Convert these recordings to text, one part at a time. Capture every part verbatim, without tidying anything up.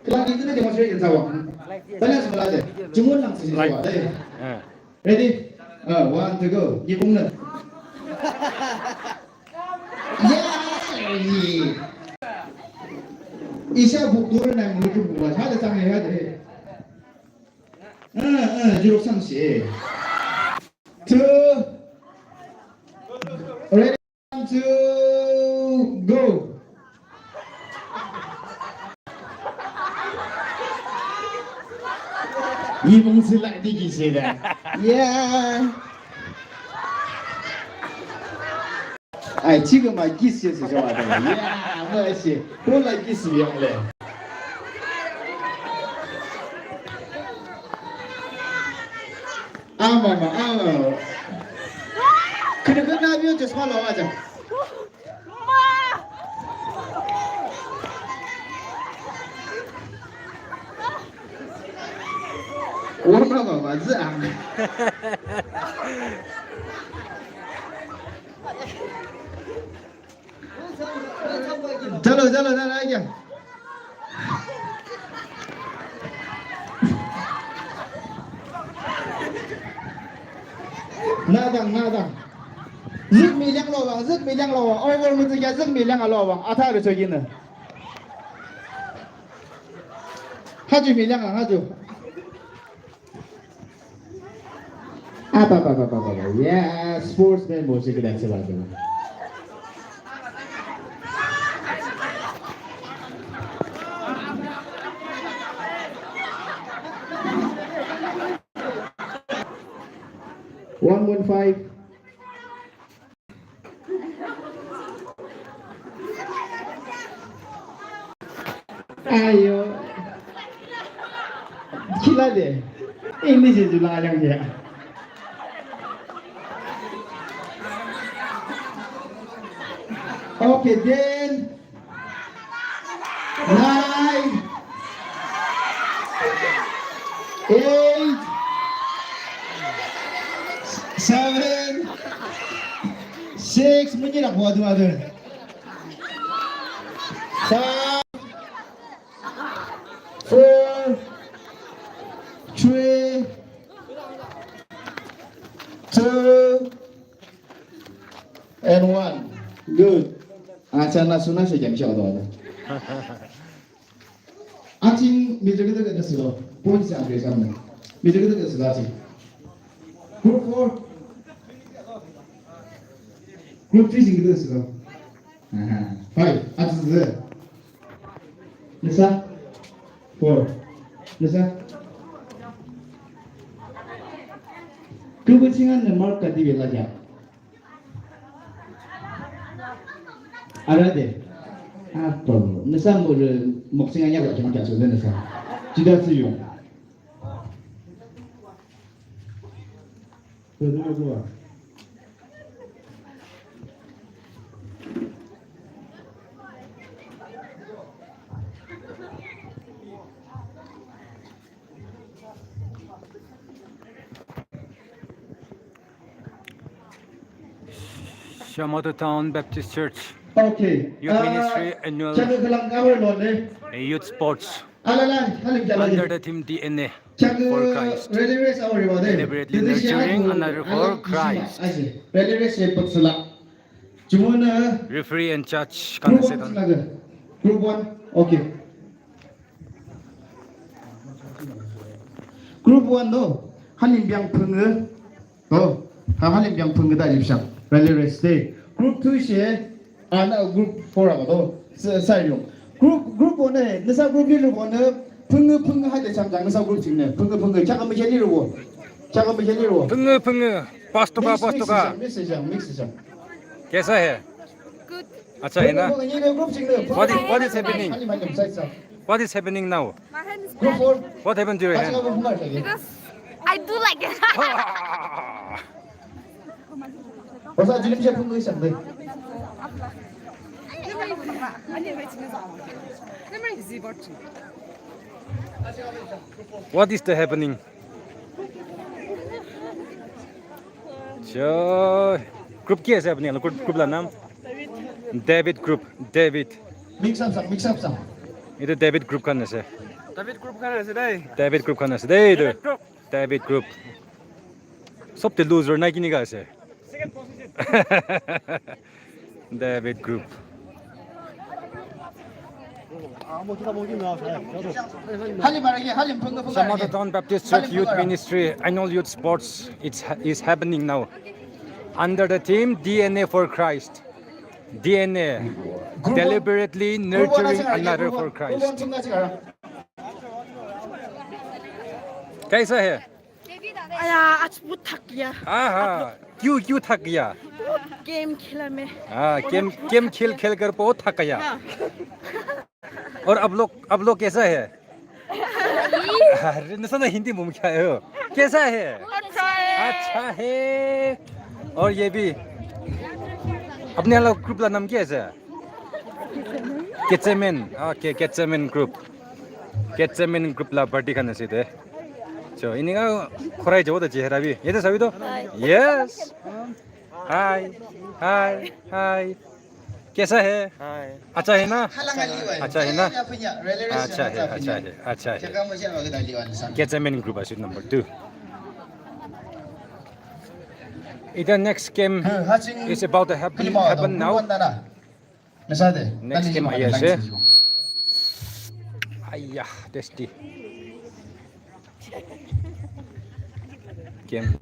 Kala ni tene demonstrate yan sa wa. Tane sa la de. Jumonü lang si wa de. Eh. Ready? Uh, one, two, go. Ni kung na. Yeah. Isa bu dur na mu ju bu wa. Ha de sang ya de. Uh, uh, ju rok sang si. Two. Ready? One, two, go. Ni bong si la di ki si da. Yeah. Ai, chi ke ma ki si si jo wa da. Yeah, ma si. Ko la ki si yang le. Ama ma, ama ma. Kene kene na biyo just ma lo aja. Wo ma ma ma zi ang. Chalo, chalo, chalo, aja. Nadang, nadang. Zik mi liang lo bang, zik mi liang lo bang. Over mi zik ya zik mi liang lo bang. Ata ri chogina. Haju mi liang, haju. Apa, apa, apa, apa, apa. Yeah, sportsman mo si kida si ba. One one five. Ayo. Kila de. English is lang yang ya. Okay, then. Nine, eight, seven, six, mungkin aku adu adu. Five, four, three, two, and one. Good. Acha na suna se jam sha do. Aching mi jege de de silo. Point se age jam. Mi jege de de silo aching. Group four. Group three jege de silo. Aha. Five. Aching de. Nüsa? Four. Nüsa? Kübü chingan ne mark ka dibe laja. Arade. Ato. Nüsa mo re mok chingan ya ka chingan ka so nüsa. Jida si yung. Shamator Town Baptist Church. Okay. Youth Ministry Annual Youth Sports. Under the theme D N A for Christ. Deliberately nurturing another for Christ. Referee and judge, group one. Okay. Group one no, Hanimbiang Phungu. Oh, ha Hanimbiang Phungu da jipshang. Rally race day. Group two she, ana group four ako to. Sa, sa yung. Group, group one ne, nüsa group leader one ne, Phungu, Phungu ha de chang chang, nüsa group ching ne. Phungu, Phungu, chaka mejali ro. Chaka mejali ro. Phungu, Phungu. Pass to ka, pass to ka. Mix, mix, mix, mix. Kaisa hai? Good. Acha hai na? What is, what is happening? What is happening now? My hand is bad. What happened to your hand? Because I do like it. Ah! What is the happening? Cho, group ki ase apni khan? Group, group la naam? David group, David. Mix up sa, mix up sa. Etu David group khan ase. David group khan ase dai. David group khan ase dai etu. David group. David group. Sob te loser nai kini ka ase. Second position. David group. Shamator Town Baptist Church Youth Ministry annual youth sports, it's ha-, is happening now under the theme D N A for Christ. D N A, deliberately nurturing another for Christ. कैसा है? आया, आज बहुत थक गया। हाँ, हाँ, क्यों, क्यों थक गया? बहुत गेम खेला मैं। हाँ, गेम, गेम खेल खेल कर बहुत थक गया। हाँ। और आप लोग, आप लोग कैसा है? अरे, नसा ना हिंदी में क्या है? कैसा है? अच्छा है। अच्छा है। और ये भी, अपने वाला ग्रुप का नाम क्या है? Gethsemane. Okay, Gethsemane group. Gethsemane group la party khan ase de. So, ini ka khorai jabo de chehra bhi. Ye de sabi to? Yes. Hi. Hi. Hi. कैसा है? Hi. अच्छा है ना? अच्छा है ना? अच्छा है, अच्छा है, अच्छा है, अच्छा है। Gethsemane group ase number two. Ita next game is about to happen, happen now. Next game ahi ase. Aiya, tasty. Game.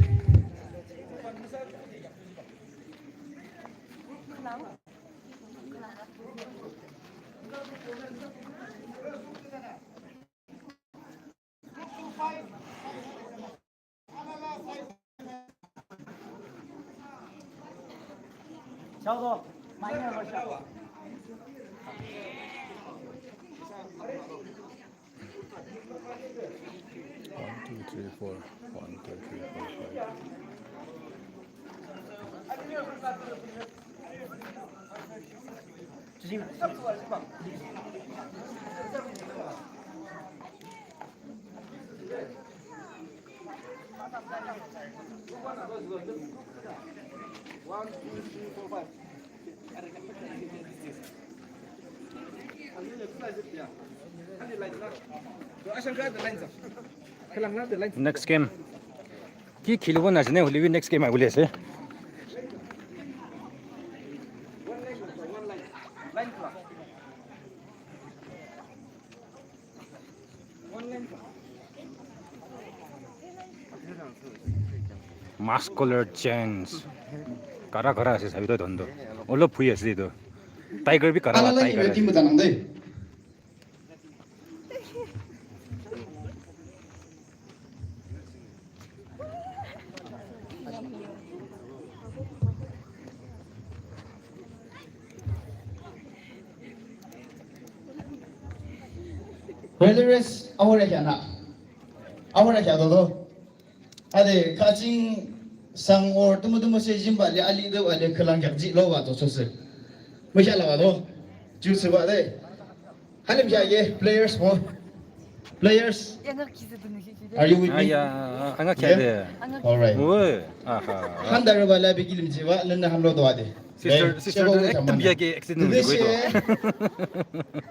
One, two, three, four. One, two, three, four, five. Next game. Ki khilibo najane hoilebi next game ahibole ase. Mask color change. Kara kara ase sabi to etu khan to. Olop hui ase etu. Tiger bi kara la, tiger ase. Relay race awara kya na? Awara kya dodo? Ade, kaching sang or tumu tumu se jimba le ali do ale khalang kyak ji lo wa to so se. Mo kya la wa do. Ju se wa de. Halim kya ye, players mo. Players. Are you with me? Aya, anga kya de. All right. Wo. Aha. Handa re ba la be kilim ji wa, nan na ham lo do wa de. Sister, sister, ekdom biya ke accident hui koi to.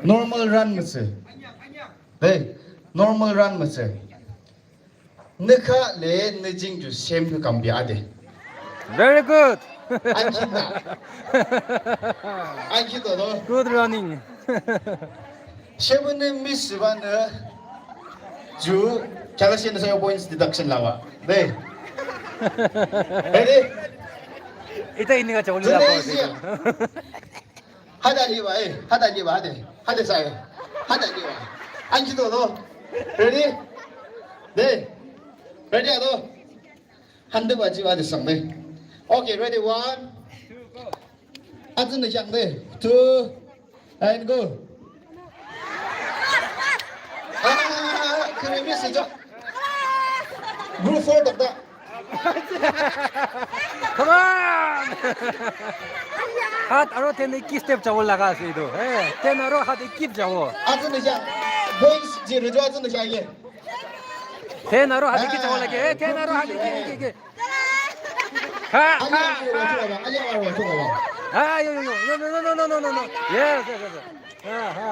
Normal run mo se. De, normal run mo se. Nü kha le nü jing ju same nü kam bia de. Very good. Ankhi na. Ankhi to no. Good running. Shemu nü miss ba nü ju kya la shen sa points deduction la wa. De. Ready? Ita ini ka chawli la ko. Hade liba, eh, hade liba, hade, hade sa, eh, hade liba. Ankhi to no. Ready? De. Ready, ado. Hande ba jiba de sang de. Okay, ready, one. Azun de yang de. Two. And go. Ah, kere miss jo. Group four dokta. Come on! Hat aro ten iki step jabo laga ase etu. Eh, ten aro hat iki jabo. Azun de yang. Boys, ji rejo azun de yang ye. Ten aro hat iki jabo lage. Eh, ten aro hat iki, iki, iki. Ha, ha, ha. Ah, yo, yo, yo. No, no, no. Yes, yes, yes, yes. Ha, ha.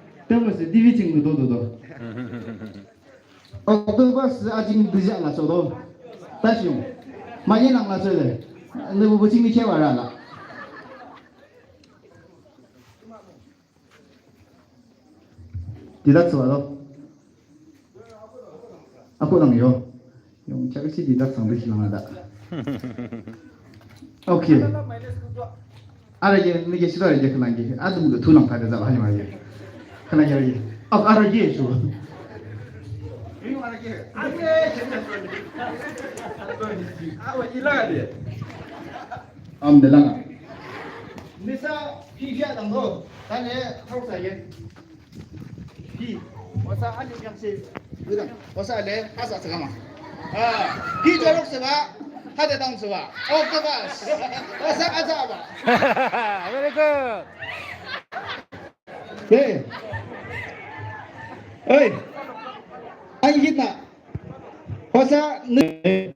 Tümüsü D V ching du do do do. Octopus ajing dija lachodo. Tashiyong. Manye nang lachodo. Nübubu chingmi khewa rala. Didak seba do. Ako nang yo. Yung chakasi didak sang de hilang ada. Okay. Arage, nige shiro arage khülang ge. Adung de thulang thade zaba hani mage. Khülang ge arage. Ak arage shu. Yung arage. Arage. Awa ilade. Am de langa. Nisa pi via dang do. Tane thok sa ye. Pi. Wasa ani yang se. Wasa le asa tsakama. Ah, pi jorok seba. Hade dang seba. Octopus. Wasa asa ba. Very good. Hey. Hey. Ay gitna. Wasa ne.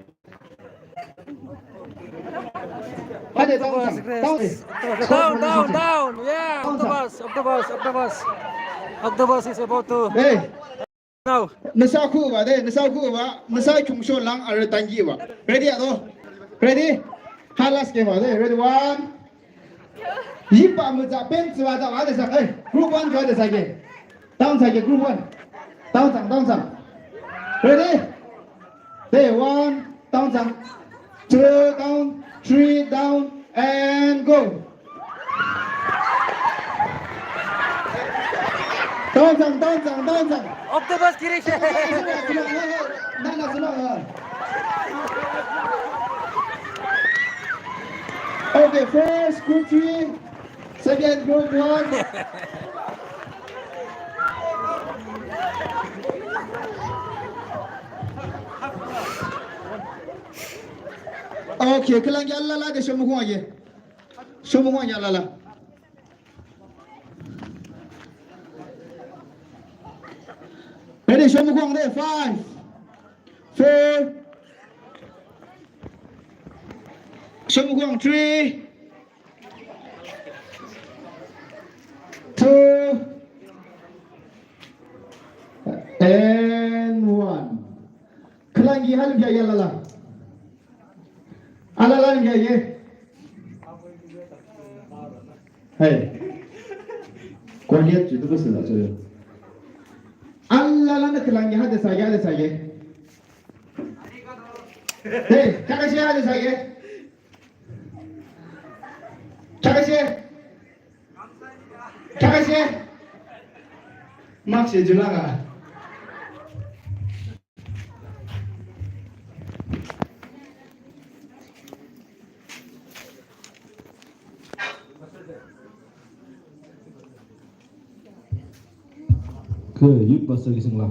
Hade dang, dang, dang. Down, down, down. Yeah, octopus, octopus, octopus. Octopus is about to. Hey. Now. Nüsa khu ba de, nüsa khu ba, nüsa chungsho lang are tangi ba. Ready ado? Ready? Ha last game ba de. Ready, one. Yipa mütsa pen tsüba tsüba de sa. Hey, group one ka de sa ke. Down sa ke group one. Down sang, down sang. Ready? Day one, down sang. Two down, three down, and go. Down sang, down sang, down sang. Octopus kiri. Nana sila. Okay, first group three, second group one. Okay, khülang ya la la de shemu hua ye. Shomukhung ya alala. Ready, Shomukhung de, five, four. Shomukhung, three, two, and one. Khülang ki ha limkhi ya alala. Alala limkhi ye. Hey. Quiet ju tu besi la ju. Alalanü khülang ki ha de sa ye, ha de sa ye. Hey, kaka shi ha de sa ye. Kaka shi. Kaka shi. Mak shi ju la ka. Kü youth pastor ki sing la.